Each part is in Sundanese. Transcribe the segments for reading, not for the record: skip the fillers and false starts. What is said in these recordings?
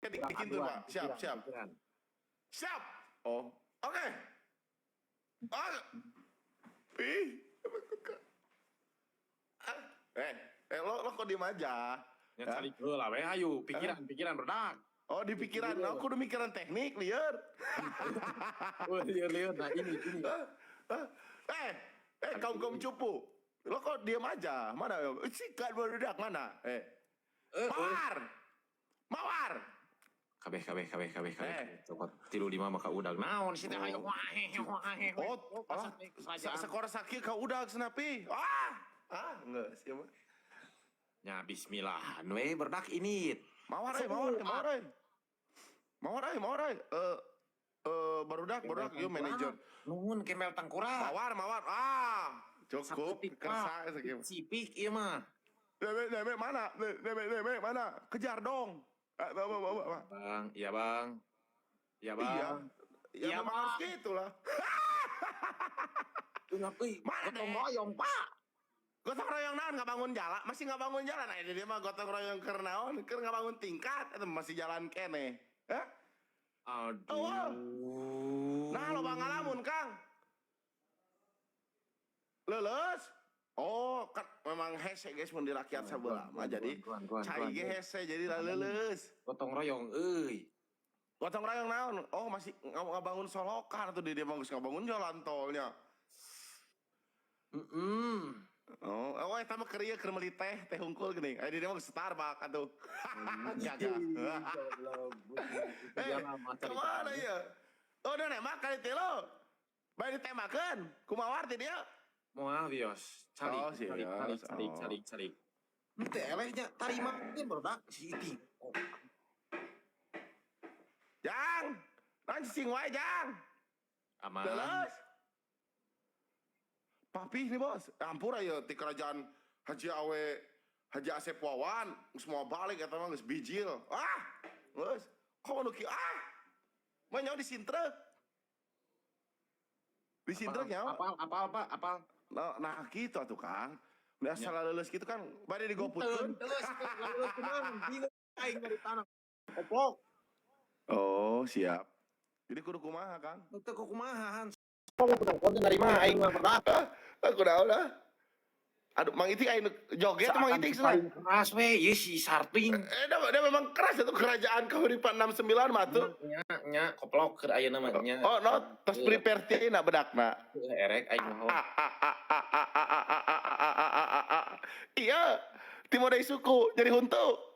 Bikin tuh, Aduan, Pak. Siap, pikiran, siap. pikiran. Siap. Oh, oke. Ah. Ih, ah, lo lo kok diem aja? Ya Hah? cari heula we ayo, pikiran, pikiran barudak. Oh, di pikiran, aku udah mikiran teknik, liar. Oh, lieur lieur. Nah, ini. Ah, eh, kaum kaum cupu. Lo kok diem aja? Mana? Sikat barudak mana? Eh, Eh, eh. Mawar, Mawar. Kabeh kabeh kabeh kabeh kabeh. Eh. Cokot 35 maka udag naon sih teh ayo wae wae. Oh, ah, skor sakit kau udah senapi. Ah, ah, enggak sih mah. Ya bismillah, we berdak ini. Mawar, eh, mawar, eh, mawar, eh. Mawar, eh, mawar, eh. Eh, eh, barudak, barudak, yuk manajer. Nuhun kemel tangkura. Mawar, mawar. Ah, cukup. Kersa, segitu. Sipik ieu mah. Deme, deme, mana? Deme, deme, mana? Kejar dong. Eh, bawa, bawa, bawa. Bang, iya bang. Iya bang. Iya. Ya, Iya, memang Bang. harus gitu lah. Euy, Mana gotong deh? royong, Pak. Gotong royong naon nggak bangun jalan, masih nggak bangun jalan. Nah, ini dia mah gotong royong keur naon, keur nggak bangun tingkat, itu masih jalan kene. Hah? Aduh. Nah, lo bang ngalamun, Kang. Lulus. Oh, kan memang hese guys mun di rakyat sebelah mah jadi cai ge hese jadi lah lulus. Gotong royong euy. Gotong royong naon? Oh, masih ngabangun solokan tuh dia mah geus ngabangun jalan tolnya. Heeh. Oh, oh eta mah keur ieu keur meuli teh, teh hungkul geuning. Aya di dia mah geus Starbucks atuh. Gagah. Eh, kemana ya? Oh, udah nembak kali teh lo. Bae ditembakeun. Kumawar ti dia. Moal bios. Calik, Oh, calik, serius. calik, calik, Oh. calik, calik. Ente elehnya tarima teh barudak si Iting. Oh, Jang. Naon cicing wae, Jang. aman. Terus. Papi nih bos, ampura ya di kerajaan Haji Awe, Haji Asep Wawan, semua balik eta mah geus bijil. Ah, geus. Kok nu kieu ah? Mah nyawa di sintrek. Di sintrek nyawa. Apal, apal, Pak, apal. Nah, nah gitu atuh Kang. Udah salah lulus gitu kan, bade digoputkeun. Terus, terus, kumaha? Bingung aing dari tanah. Koplok. Oh, siap. Jadi kudu kumaha, Kang? Teu kumaha Han. Konten dari mana aing mah barudak. Ah, kudu lah. Aduh, Mang Itik aing joget tuh Mang Itik cenah. Paling keras we, ieu si Sarting. Eh, dia memang keras itu kerajaan kahuripan 69 mah tuh. Nya, nya koplok keur ayeuna mah nya. Oh, no, tos prepare ti na bedakna. Erek aing mah. Ah, ah, ah, ah, ah, ah, ah, ah, ah, ah, ah, ah, ah, ah. Iya, Timo dari suku jadi huntu.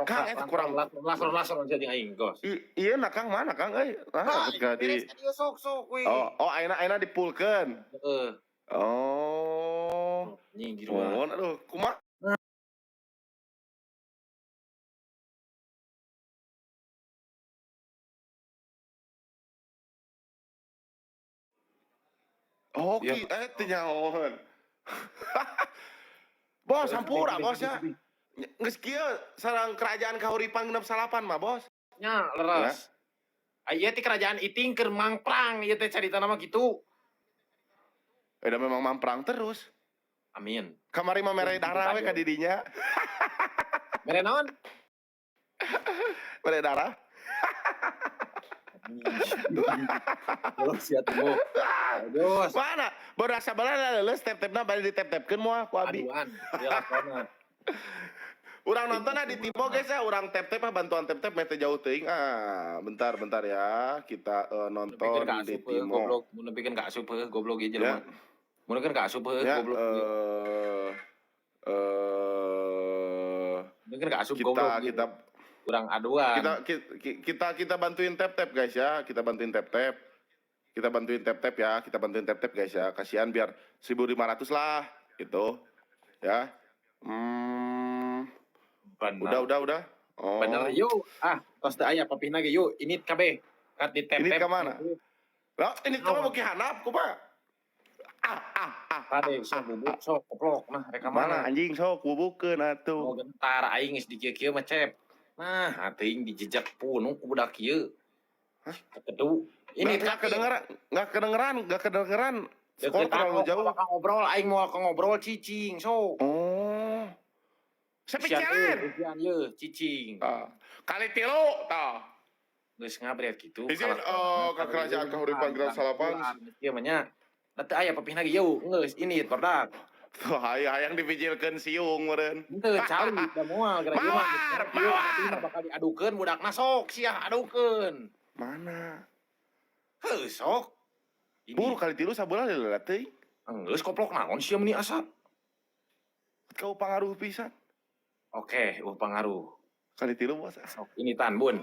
Kang, eta kurang- Langsung langsung jadi aing gos. Iya, nah Kang mana Kang euy? Nah, ketika di sok sok we. Oh, oh ayeuna ayeuna dipulkeun. Heeh. Oh. Anjing gitu. Oh, aduh, kumaha? Oh, Iya. eh teu nyahoan. Bos, hampura bos ya. Geus kieu sareng kerajaan kahuripan 69 mah, Bos. Nya leres. Aya ti kerajaan iting keur mangprang ieu teh caritana mah kitu. Eh, da memang mamprang terus. Amin. Kamari mah mere darah we ka didinya. Mere naon? Mere darah. Terus ya tuh. Terus. Mana? Baru sabarana leuleus tep-tepna bari ditep-tepkeun moal ku abi. Aduan, dilakona. Urang nonton ah di Timo guys ya, urang tep-tep ah bantuan tep-tep meh teu jauh teuing ah. Bentar bentar ya, kita nonton Nepikeun ka di asup heuh Timo. goblok, mun nepikeun ka asup heuh goblok ieu Ya. jelema. Mun nepikeun ka asup heuh Ya, goblok. Nepikeun ka asup kita goblok. kita Urang aduan. kita kita kita bantuin tap-tap guys ya, kita bantuin tap-tap. Kita bantuin tap-tap ya, kita bantuin tap-tap guys ya. Kasihan biar 1.500 lah gitu. Ya. Bener. Udah. Oh. Bener yuk. Ah, tos teu aya papihna ge yuk. Ini kabeh. Kat di tap-tap. Ini ka mana? Lah, ini kamu mau handap kumaha? Ah, ah, ah. Kade sok bubuk sok koplok nah rek ka Mana mana? anjing sok bubukeun atuh. Mau gentar aing geus dikieu-kieu mah cep. Nah, teuing dijejak punung ku budak ieu. Hah? Kekedu. Ini nggak kedengeran, nggak kedengeran, nggak kedengeran. Skor terlalu jauh. Bakal ngobrol aing mau ngobrol cicing sok. Oh. Spesialan. Ujian ye, cicing. Ah, kali tilu tah. Geus ngabret kitu. Izin ke kerajaan kahuripan genep salapan. Ieu mah nya. Da teu aya pepihna ge yeuh, geus ini produk. Tuh hayang dipijilkeun siung meureun. Henteu cali da moal gara ieu mah. Mawar, mawar. Bakal diadukeun budakna sok sia adukeun. Mana? Heuh sok. Ini Buru kali tilu sabelah lila teuing. Geus koplok naon sia meuni asa. Kau pangaruh pisan. Oke, pangaruh. Kali tilu bos. Sok ini tan bun.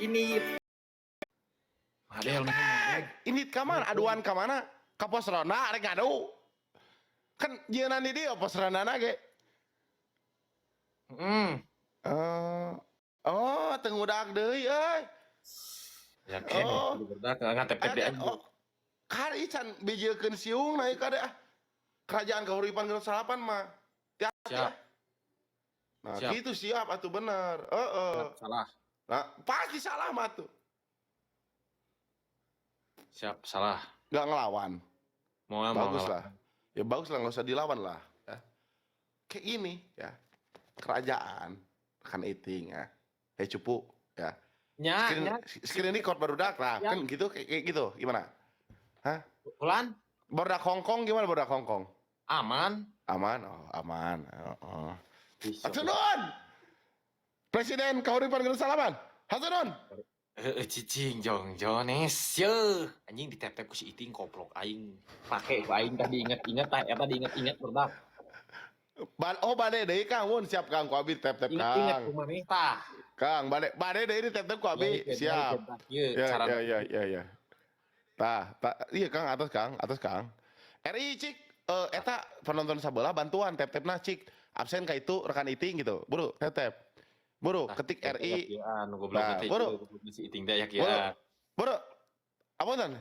Ini Madel. Ini ka mana? Aduan ka mana? Ka pos ronda rek ngadu. Kan jieunana di dieu pos rondana ge. Oh, teu ngudak deui euy. Ya kene, Oh. berdak ngatep-tep di Oh, kari can bijilkeun siung na ieu kade ah. Kerajaan kahuripan genep salapan mah. Hati-hati Siap. ah. Nah, Siap. gitu siap atuh bener. Heeh. Salah. Nah, pasti salah mah tuh. Siap, salah. Nggak ngelawan. Mau mau Bagus lah. Ya bagus lah, nggak usah dilawan lah. Ya. Kayak gini ya. Kerajaan kan iting ya. Hei cupu ya. Nya, Screen, nya. screen record barudak lah. Ya. Kan gitu kayak gitu gimana? Hah? Ulan Barudak Hong Kong gimana barudak Hong Kong? Aman. Aman, oh, aman. Oh, oh. Bisa. Hatunun! Presiden Kahuripan Genep Salapan. Hatunun! Heeh, cicing jong jones ye. Anjing ditep-tep ku si Iting koplok aing. Pake ku aing tadi inget-inget tah eta diinget-inget berdak. Oh bade deui Kang, mun siap Kang ku abi tep-tep Inget-inget Kang. ku maneh tah. Kang, bade bade deui di tep-tep ku abi, siap. Ieu Ya, cara ya, ya, ya, ya. Tah, tah, iya Kang, atas Kang, atas Kang. RI cik, eta penonton sabelah bantuan tep-tepna cik. Absen ka itu rekan Iting gitu. Buru, tep-tep. Buru, ketik RI. Anu goblok Nah, teh buru. si Iting teh aya Buru. kieu. Buru. Apa tan?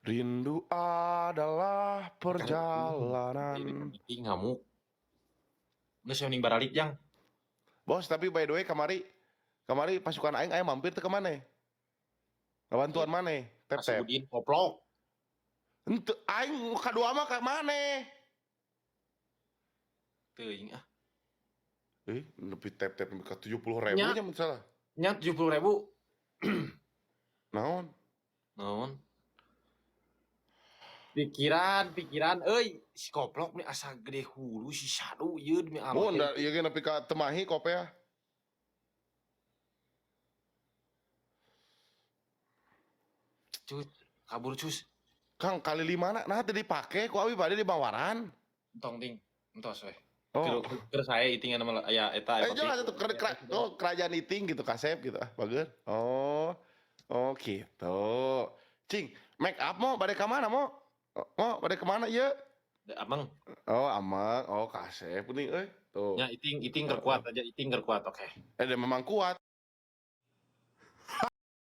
Rindu adalah perjalanan. Iting ngamuk. Geus mending baralik jang. Bos, tapi by the way kamari kamari pasukan aing aya mampir teu ke maneh? Ngabantuan maneh, tep tep. Kasudin koplok. Henteu aing kadua mah ka maneh. Teuing ah. Lebih tep tep ka 70.000 Nya. nya mun salah. Nya 70.000. Naon? Naon? Pikiran, pikiran euy, si koplok nih asa gede hulu si sadu ieu demi Allah. Mun da ieu ge nepi ka temahi kopea. Cus, kabur cus. Kang kali lima na, nah teu dipake ku abi bade di bawaran. Entong ting, entos we. Oh. Keur saya itingan nama aya eta Eh jelas itu oh, kerajaan iting gitu kasep gitu ah bager. Oh. Oh gitu. Cing, make up mau bade ka mana mau? Mau bade ke mana ieu? Amang, Oh, amang. Oh, kasep penting euy. Tuh. nya iting iting keur kuat aja, iting keur kuat, oke. Eh, dia memang kuat.